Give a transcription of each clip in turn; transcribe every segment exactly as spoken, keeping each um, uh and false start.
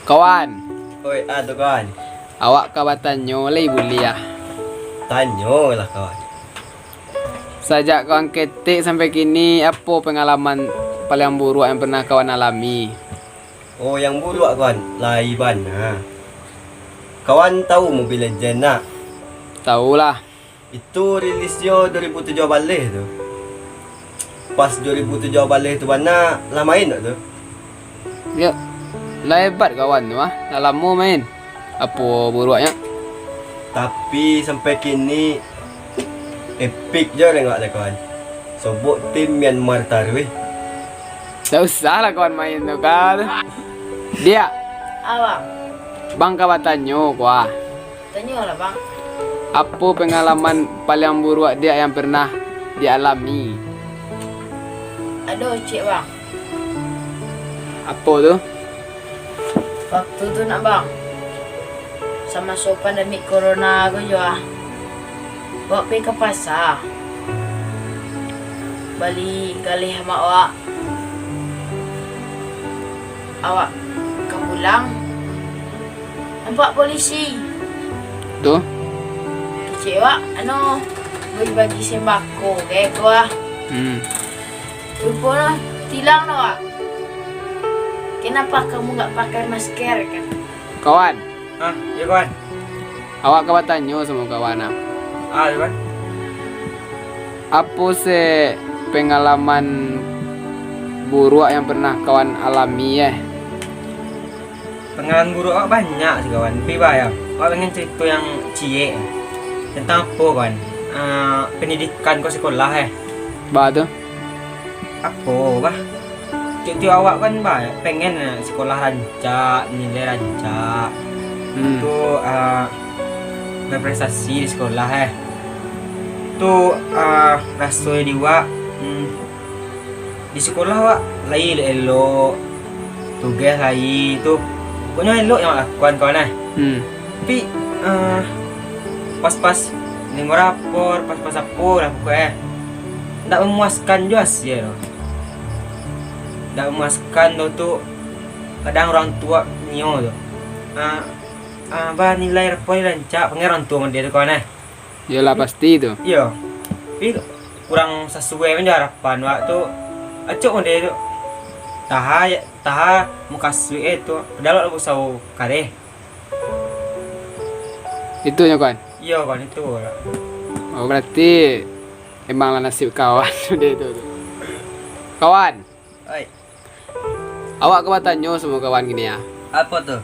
Kawan. Oi, ah, tu kawan. Awak ka batanyo lai buliah? Tanyolah, kawan. Sajak kawan ketek sampai kini, apo pengalaman paliang buruak yang pernah kawan alami? Oh, yang buruak, kawan? Lai bana. Kawan tahu Mobile Legend, nak? Tahulah. Itu rilisnyo dua ribu tujuah baleh tu. Pas dua ribu tujuah baleh tu bana, lah main tak tu? Ya, lah hebat kawan tu ah. Lah lamo main. Apo buruaknyo? Tapi sampai kini, epic jo dengok dek kawan. Sobok tim Myanmar taruih. Tak usah lah kawan main tu kan. Diak. Awak. Bang ka batanyo kua. Tanyolah, Bang. Apo pengalaman paliang buruak Diak yang pernah dialami? Ado, ciek, Bang. Apo tu? Waktu tu nak, Bang, samaso pandemik corona ko jo ah. Awak pai ka pasa. Bali galeh amak awak. Awak ka pulang. Nampak polisi. Tu? Kecek awak, anu, bagi-bagi sembako, kayak ko ah. Hmm. Rupo lah, tilang tu, Wak. Kenapa kamu nggak pakai masker, kan? Kawan. Hah? Ya, kawan. Awak ka batanyo samo kawan, ah. Ah, ya, kawan. Apo se pengalaman buruak yang pernah kawan alami, eh? Pangalaman buruak awak banyak sih, kawan. Tapi, bah, yo, awak pengen carito yang ciek tantang apo, kawan? Ah, pendidikan ko, sikolah, eh. Bah, tu. Apo, bah? Tiok-tiok awak kan, bah, pengen, eh, sikolah rancak, nilai rancak. Hmm. Tu, ah, berprestasi di sikolah, eh. Tu, ah, raso di awak, hmm, di sikolah awak lai elok-elok, tugas lai tu. Pokoknyo elok yang awak lakukan, kawan, eh. Hmm. Tapi, eh, pas-pas nimo rapor, pas-pas apo lah pokok, eh. Ndak memuaskan juo hasil tu. Ndak memuaskan tu, tu kadang urang tuo nio tu. Ah, ah, bah nilai rapor ni rancak, panggil urang tuo model tu, kawan, eh. Iyolah, pasti tu. Iyo. Tapi kurang sasuai pun jo harapan awak tu. Acok model tu. Taha, taha mukasuik eh tu. Padahal awak lah bausaho kareh. Itu nyo, kawan? Iyo, kawan, itu lah. Oh, berarti emang lah nasib kawan model tu, tu. Kawan. Oi. Awak ka batanyo samo kawan kini, ah. Apo tu?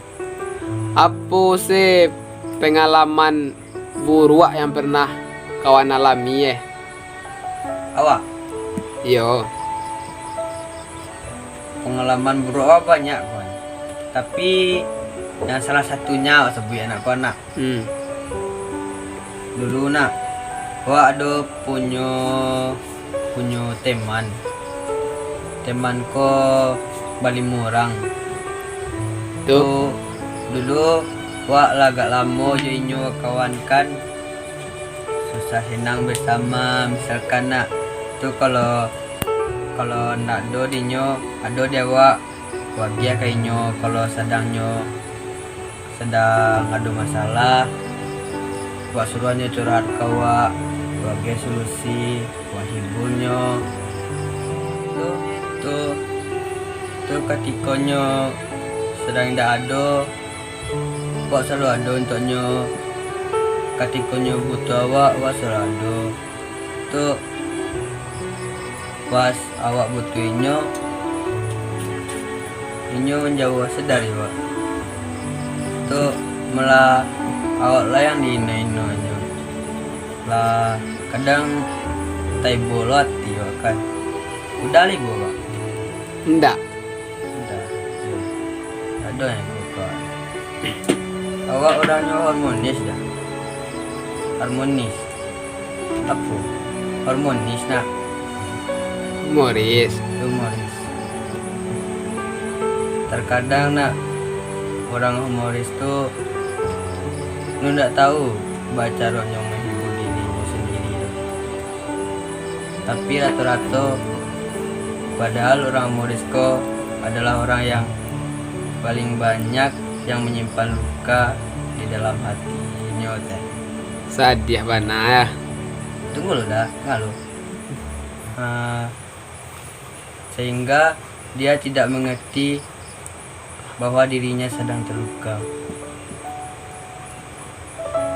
Apo se pengalaman buruak yang pernah kawan alami, eh? Awak? Iyo. Pengalaman buruak awak banyak, kawan. Tapi, yang salah satunyo awak sabuik anak ko, anak. Hmm. Dulu nak, awak ado punyo, punyo teman. Teman ko balimo urang. Tu? Tu, dulu awak lah agak lamo jo inyo kawan kan. Susah senang bersama, misalkan nak. Tu kalau, kalau ndak ado di inyo, ado di awak. Wagiah ka inyo, kalau sadang nyo sadang ado masalah, wak suruah nyo curhat ka wak, wagiah solusi, wak hibur nyo. Tu, tu, tu katiko nyo sadang indak ado, wak salalu ado untuak nyo. Katiko nyo butuah awak, wak salalu ado. Tu, pas awak butuh inyo, inyo manjauah se dari awak. Tu, malah awak lah yang diino-ino inyo. Lah, kadang taibo lo ati awak kan. Udah lah ibo awak? Indak. Indak. Ado yang ibo awak. Awak urangnyo harmonis dah. Harmonis. Apo? Harmonis, nak. Humoris. Humoris. Terkadang, nak, urang humoris tu, nu ndak tahu bacaronyo menghibur dirinyo sendiri tu. Tapi rato-rato, padahal urang humoris ko adalah urang yang paling banyak yang menyimpan luka di dalam hatinyo teh. Sadiah bana, yo. Tunggu lu, Da. Tunggu lu. Ah, sehingga dia tidak mengerti bahwa dirinya sedang terluka.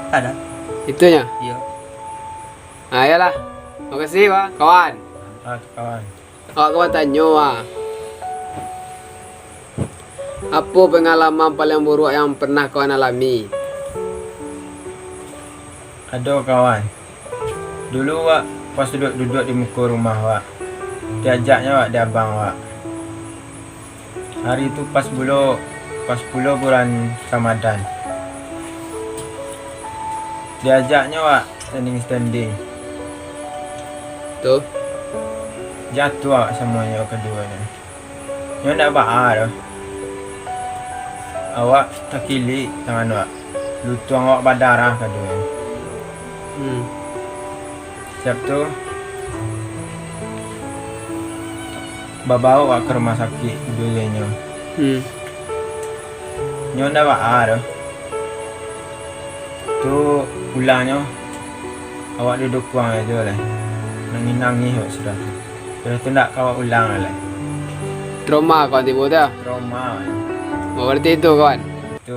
Ada? Itunyo? Iyo. Ah, iyolah. Makasih, Wak. Kawan. Ah, kawan. Awak kawan tanyo, Wak. Apo pangalaman paling buruak yang pernah kawan alami? Ado, kawan. Dulu wak pas duduak-duduak di muko rumah wak, diajaknyo wak di abang wak. Hari tu pas pulo, pas pulo bulan Ramadan. Diajaknyo wak standing-standing. Tu? Jatuah wak samonyo kaduonyo. Nyo ndak baa doh. Awak takilik tangan awak. Lutuang awak badarah kaduonyo. Hmm. Siap tu, babaok awak ka rumah sakik dulu nyo. Hmm. Nyo ndak baa doh. Tu pulangnyo, awak duduak kuang ajo lai. Nangih-nangih awak sudah tu. Sudah tu ndak ka awak ulang lai. Trauma kawan tibo tu, ah? Trauma, man. Oh, berarti itu, kawan? Tu.